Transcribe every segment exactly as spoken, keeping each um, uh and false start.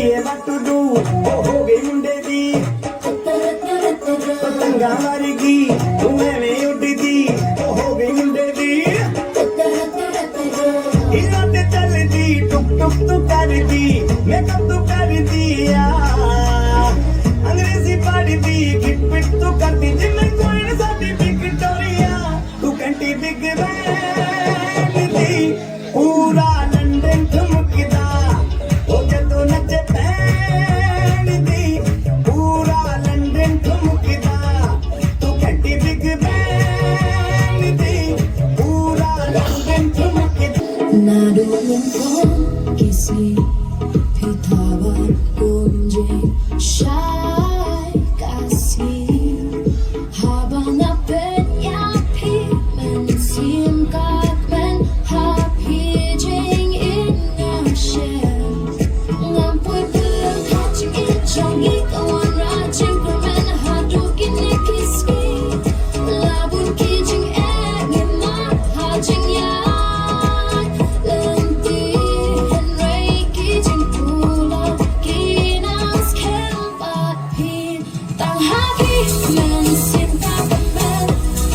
ਇਹ ਵੱਟ ਨੂੰ ਉਹ ਹੋ ਗਈ ਮੁੰਡੇ ਦੀ। ਪਤੰਗਾਂ ਵਰਗੀ ਤੂੰ ਐਵੇਂ ਉੱਡਦੀ, ਉਹ ਹੋ ਗਈ ਮੁੰਡੇ ਦੀ। ਹੀਲਾਂ ਤੇ ਚੱਲਦੀ, ਟੁਕ ਟੁਕ ਤੂੰ ਕਰਦੀ, ਮੇਕਅਪ ਤੂੰ ਕਰਦੀ ਆ। ਅੰਗਰੇਜ਼ੀ ਪੜ੍ਹਦੀ, ਖਿਟ ਪਿਟ ਤੂੰ ਕਰਦੀ, ਜਿਵੇਂ ਕੁਈਨ ਸਾਡੀ ਵਿਕਟੋਰੀਆ। ਤੂੰ ਘੰਟੀ ਬਿਗ ਬੈਨ ਦੀ, ਪੂਰਾ ਲੰਡਨ ਠੁਮਕਦਾ। ਉਹ ਜਦੋਂ ਨੱਚੇ ਬੈਂਡ ਦੀ, ਪੂਰਾ ਲੰਡਨ ਠੁਮਕਦਾ। ਤੂੰ ਘੰਟੀ ਬਿਗ ਬੈਨ ਦੀ, ਪੂਰਾ ਲੰਡਨ ਠੁਮਕਦਾ। Naduh nyngkong ki sngi phi thaw ban kumjuh shai ka sngi. Haba nga peit ïa phi mynsiem ka kmen ha phi jingim nga shem. Ngam poi pyllein ha jingim jong ngi ka wanrah jingkyrmen haduh kine ki sngi. La bun ki jingeh ngi mad ha jingïaid lynti, hynrei ki jingpulom ki nang skhem bad phi. Tang ha ki mynsiem ka kmen,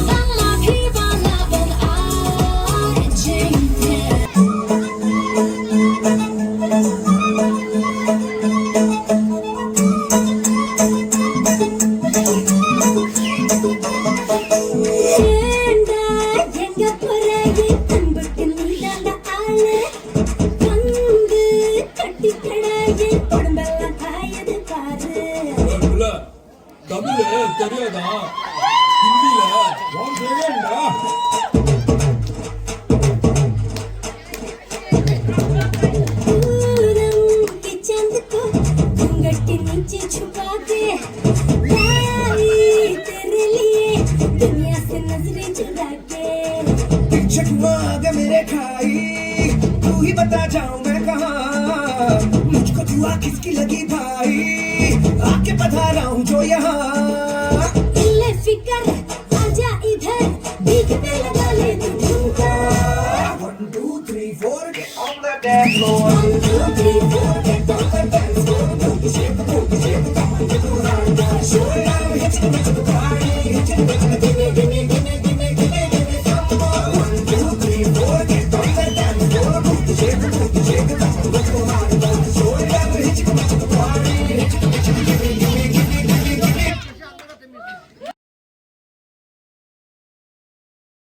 tang ma phi ba nga ban ai jingtip. Ynda ïeng ka pura ïeng tang bad kane da da ale. Pang de kati kara ïeng pang bala thaya de pare. Bula, bula, tabule, tabule da. Hindi la, once again da. पूरन के चांद को घूंघट के नीचे छुपा के लाई तेरे लिए दुनिया से नजरें चुरा के। एक चकमा आ गया मेरे खाई, तू ही बता जाऊं मैं कहाँ, मुझको दुआ किसकी लगी भाई, आके पधारा हूँ जो यहाँ। ले फिकर आजा इधर, बीच पे लगा ले तू ठुमका। One, two, three, four, get on the dance floor. One, two, three, four, get on the dance floor. Move the shape, move the shape, come on, get around. Show now, hit the, hit the party, hit the, hit the, gimme, gimme, gimme, gimme, gimme, gimme some more. One, two, three, four, get on the dance floor. Move the shape, move the shape, come on, get around.